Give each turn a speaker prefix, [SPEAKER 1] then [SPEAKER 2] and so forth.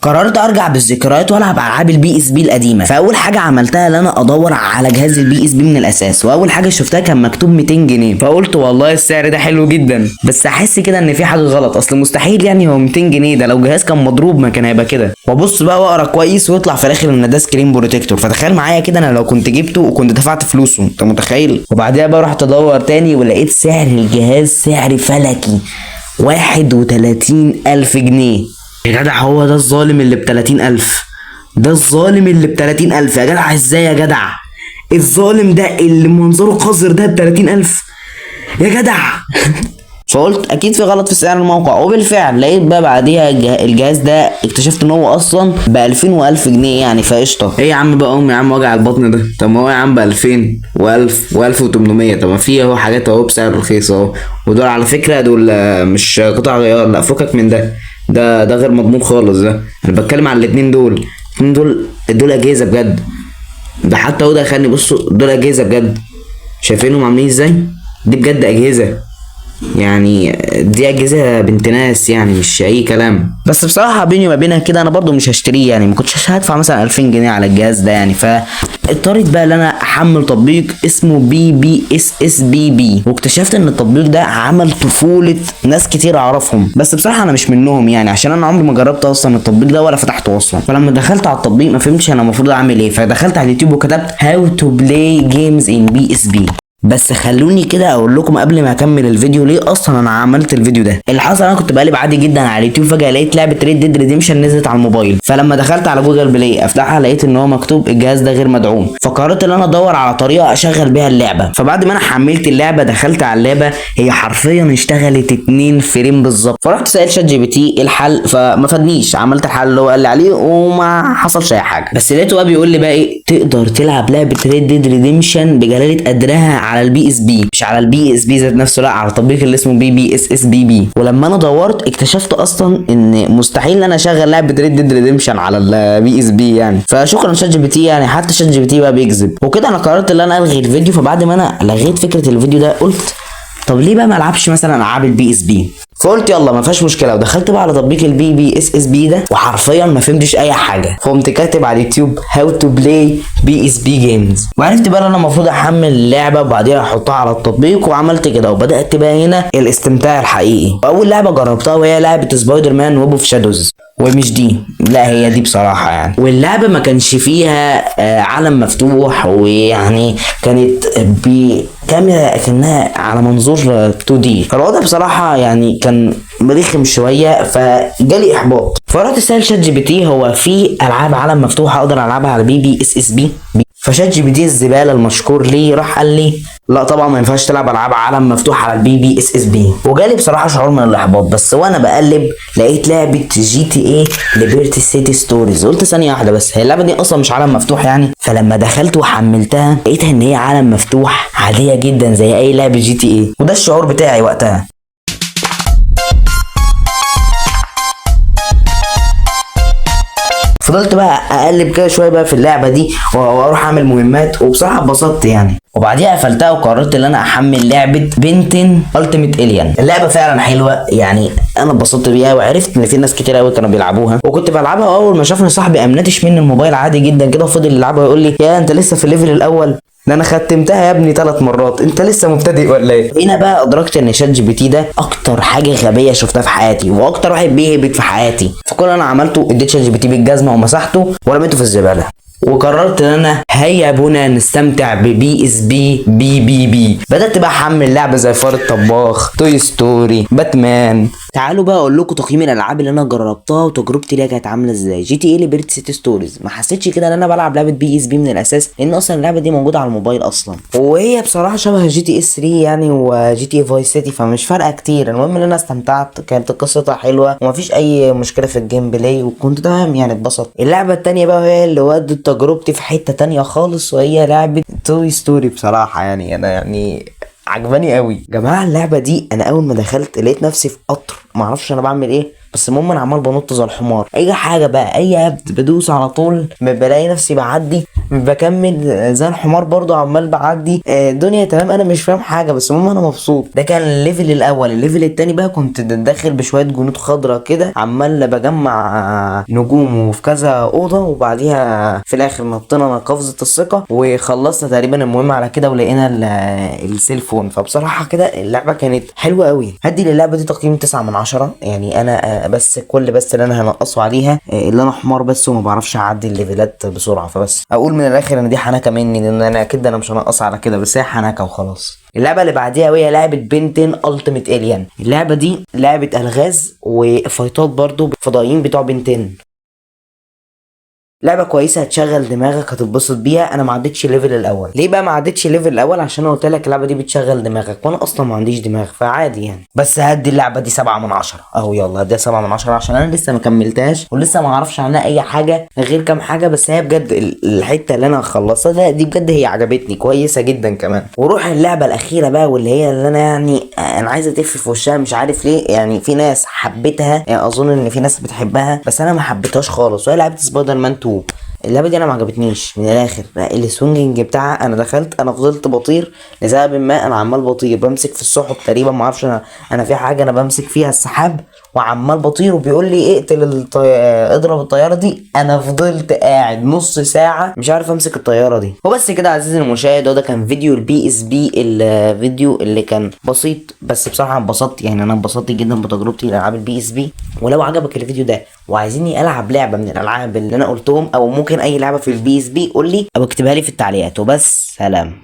[SPEAKER 1] قررت ارجع بالذكريات والعب العاب ال PSP القديمه. فاول حاجة عملتها ان انا ادور على جهاز ال PSP من الاساس، واول حاجة شفتها كان مكتوب 200 جنيه، فقلت والله السعر ده حلو جدا، بس احس كده ان في حاجة غلط، اصل مستحيل يعني هو 200 جنيه ده لو جهاز كان مضروب ما كان هيبقى كده. وابص بقى واقرا كويس ويطلع في الاخر ان ده screen protector. فتخيل معايا كده انا لو كنت جبته وكنت دفعت فلوسه، انت متخيل؟ وبعديها بقى رحت ادور تاني ولقيت سعر الجهاز سعر فلكي، 31,000 جنيه. يا جدع هو ده الظالم اللي ب30,000؟ ده الظالم اللي ب30,000 يا جدع؟ ازاي يا جدع؟ الظالم ده اللي منظره قذر ده ب30,000 يا جدع. فقلت اكيد في غلط في سعر الموقع، وبالفعل لقيت بقى بعديها الجهاز ده اكتشفت ان هو اصلا ب 2000 و1000 جنيه يعني، فقشطه.
[SPEAKER 2] ايه يا عم بقى قوم يا عم وجع البطن ده؟ طب ما هو يا عم ب 2000 و1000 و1800، طب ما في اهو حاجات اهو بسعر رخيص اهو. ودول على فكرة دول مش قطع غيار، لا فكك من ده، ده غير مضمون خالص. ده انا بتكلم على الاتنين دول، الاتنين دول دول اجهزة بجد. ده حتى هو دخلني، بصوا دول اجهزة بجد، شايفينهم عاملين ازاي؟ دي بجد اجهزة يعني، دي اجهزة بنت ناس يعني، مش اي كلام.
[SPEAKER 1] بس بصراحة بيني وما بينها كده انا برضو مش هشتريه يعني، ما كنتش هدفع مثلا 2000 جنيه على الجهاز ده يعني. فاضطريت بقى ان انا احمل تطبيق اسمه بي بي اس اس بي بي، واكتشفت ان التطبيق ده عمل طفولة ناس كتير اعرفهم، بس بصراحة انا مش منهم يعني، عشان انا عمري ما جربت اصلا التطبيق ده ولا فتحته اصلا. فلما دخلت على التطبيق ما فهمتش انا المفروض اعمل ايه، فدخلت على اليوتيوب وكتبت how to play games in PSP. بس خلوني كده اقول لكم قبل ما اكمل الفيديو ليه اصلا انا عملت الفيديو ده. اللي حصل انا كنت بقلب عادي جدا على اليوتيوب، فجاة لقيت لعبه Red Dead Redemption نزلت على الموبايل. فلما دخلت على Google Play افتحها لقيت ان هو مكتوب الجهاز ده غير مدعوم، فقررت ان انا ادور على طريقه اشغل بيها اللعبة. فبعد ما انا حملت اللعبة دخلت على اللعبة، هي حرفيا اشتغلت 2 frame بالظبط. فرحت سالت ChatGPT ايه الحل، فما فادنيش، عملت الحل اللي هو قال لي عليه وما حصلش اي حاجة. بس لقيته بقى بيقول لي بقى ايه، تقدر تلعب لعبه Red Dead Redemption بجلاله قدرها على ال PSP، مش على ال PSP ذات نفسه، لا على التطبيق اللي اسمه بي بي اس اس بي بي. ولما انا دورت اكتشفت اصلا ان مستحيل ان انا اشغل لعبه Red Dead Redemption على ال PSP يعني. فشكرا ChatGPT يعني، حتى ChatGPT بقى بيكذب وكده. انا قررت ان انا الغي الفيديو. فبعد ما انا لغيت فكرة الفيديو ده قلت طب ليه بقى ما العبش مثلا العاب ال PSP؟ فقلت يلا ما فيهاش مشكلة، ودخلت بقى على تطبيق ال PPSSPP ده، وحرفيا ما فهمتش اي حاجة. فقمت كاتب على اليوتيوب how to play PSP games، وعرفت بقى ان انا المفروض احمل اللعبة وبعديها احطها على التطبيق، وعملت كده وبدات بقى هنا الاستمتاع الحقيقي. واول لعبه جربتها وهي لعبه Spider-Man Web of Shadows، ومش دي، لا هي دي بصراحة يعني. واللعبة ما كانش فيها عالم مفتوح، ويعني كانت بكاميرا كأنها على منظور 2D، فالوضع بصراحة يعني كان رخم شوية، فجالي إحباط. فرحت سأل ChatGPT هو في ألعاب عالم مفتوح أقدر ألعبها على بي بي اس اس بي؟ ف ChatGPT الزبالة المشكور ليه راح قال لي لا طبعا ما ينفعش تلعب العاب عالم مفتوح على البي بي اس اس بي. وجالي بصراحة شعور من الاحباط. بس وانا بقلب لقيت لعبه GTA Liberty City Stories، قلت ثانية واحدة بس، هي اللعبة دي اصلا مش عالم مفتوح يعني؟ فلما دخلت وحملتها لقيتها ان هي عالم مفتوح عادية جدا زي اي لعبه GTA، وده الشعور بتاعي وقتها. فضلت بقى اقلب كده شوية بقى في اللعبة دي واروح اعمل مهمات، وبصراحة اتبسطت يعني. وبعديها قفلتها وقررت ان انا احمل لعبه Ben 10 Ultimate Alien. اللعبة فعلا حلوة يعني، انا اتبسطت بيها وعرفت ان في ناس كتير قوي كانوا بيلعبوها، وكنت بلعبها. اول ما شافني صاحبي قام ناتش مني الموبايل عادي جدا كده وفضل يلعبها ويقول لي يا انت لسه في ال level الاول؟ ده انا ختمتها يا ابني 3 مرات، انت لسه مبتدئ ولا ايه؟ هنا بقى ادركت ان ChatGPT ده اكتر حاجة غبية شفتها في حياتي، واكتر واحد بيهبط في حياتي. فكل اللي انا عملته اديت ChatGPT بالجزمه ومسحته ورميته في الزبالة، وقررت ان انا هيا بنا نستمتع ببي اس بي بي بي بي. بدات بقى احمل لعبه زي فار الطباخ، Toy Story، باتمان. تعالوا بقى اقول لكم تقييم الالعاب اللي انا جربتها وتجربتي ليها كانت عامله ازاي. GTA Liberty City Stories ما حسيتش كده ان انا بلعب لعبه PSP من الاساس، لان اصلا اللعبة دي موجودة على الموبايل اصلا، وهي بصراحة شبه GTA 3 يعني و GTA Vice City، فمش فارقه كتير. المهم ان انا استمتعت، كانت قصتها حلوة ومفيش اي مشكلة في ال gameplay، وكنت تمام يعني، اتبسطت. اللعبة التانية بقى وهي اللي ودت تجربتي في حتة تانية خالص، وهي لعبه Toy Story. بصراحة يعني انا عجباني قوي جماعة اللعبة دي. انا اول ما دخلت لقيت نفسي في قطر، معرفش انا بعمل ايه، بس بس المهم انا عمال بنط زي الحمار، اي حاجة بقى، اي هبد بدوس على طول، بلاقي نفسي بعدي، بكمل زي الحمار برضو عمال بعدي. الدنيا تمام، انا مش فاهم حاجة، بس المهم انا مبسوط. ده كان ال level الاول. ال level التاني بقى كنت داخل بشوية جنود خضرا كده، عمال بجمع نجوم وفي كذا اوضه، وبعديها في الاخر نطينا قفزه الثقة وخلصنا تقريبا المهم على كده، ولقينا ال cell phone. فبصراحة كده اللعبة كانت حلوة قوي، هدي للعبة دي تقييم 9 من 10 يعني. انا بس كل بس اللي انا هنقصه عليها اللي انا حمار بس وما بعرفش اعدي الليفلات بسرعه، فبس اقول من الاخر ان دي حنكه مني، لان انا اكيد انا مش هنقص على كده، بس هي حنكه وخلاص. اللعبة اللي بعديها وهي لعبه Ben 10 Ultimate Alien. اللعبة دي لعبه الغاز وفايتات برضو فضائيين بتوع Ben 10. لعبه كويسة، هتشغل دماغك، هتتبسط بيها. انا ما عدتش ال level الاول. ليه بقى ما عدتش ال level الاول؟ عشان انا قلت لك اللعبة دي بتشغل دماغك، وانا اصلا ما عنديش دماغ، فعادي يعني. بس هدي اللعبة دي 7 من 10 اهو، يلا هديها 7 من 10 عشان انا لسه ما كملتهاش ولسه ما اعرفش عنها اي حاجة غير كام حاجة، بس هي بجد الحتة اللي انا هخلصها ده دي بجد هي عجبتني، كويسة جدا كمان. وروح اللعبة الاخيرة بقى، واللي هي اللي انا يعني انا عايز اتف في وشها، مش عارف ليه. يعني في ناس حبتها، يعني اظن ان في ناس بتحبها، بس انا ما حبيتهاش خالص، وهي لعبه سبايدر مان 2. اللعبة دي انا ما عجبتنيش من الاخر. ال swinging بتاعها، انا دخلت انا فضلت بطير لسبب ما، انا عمال بطير بمسك في السحب تقريبا، ما اعرفش انا في حاجة انا بمسك فيها السحاب وعمال بطير، وبيقول لي اقتل اضرب الطيارة دي. انا فضلت قاعد نص ساعة مش عارف امسك الطيارة دي. وبس كده عزيزي المشاهد، وده كان فيديو ال PSP، الفيديو اللي كان بسيط بس بصراحة انبسطت، يعني انا انبسطت جدا بتجربتي لالعاب ال PSP. ولو عجبك الفيديو ده وعايزيني العب لعبه من الالعاب اللي انا قلتهم، او ممكن اي لعبه في ال PSP، قول لي او اكتبها لي في التعليقات. وبس، سلام.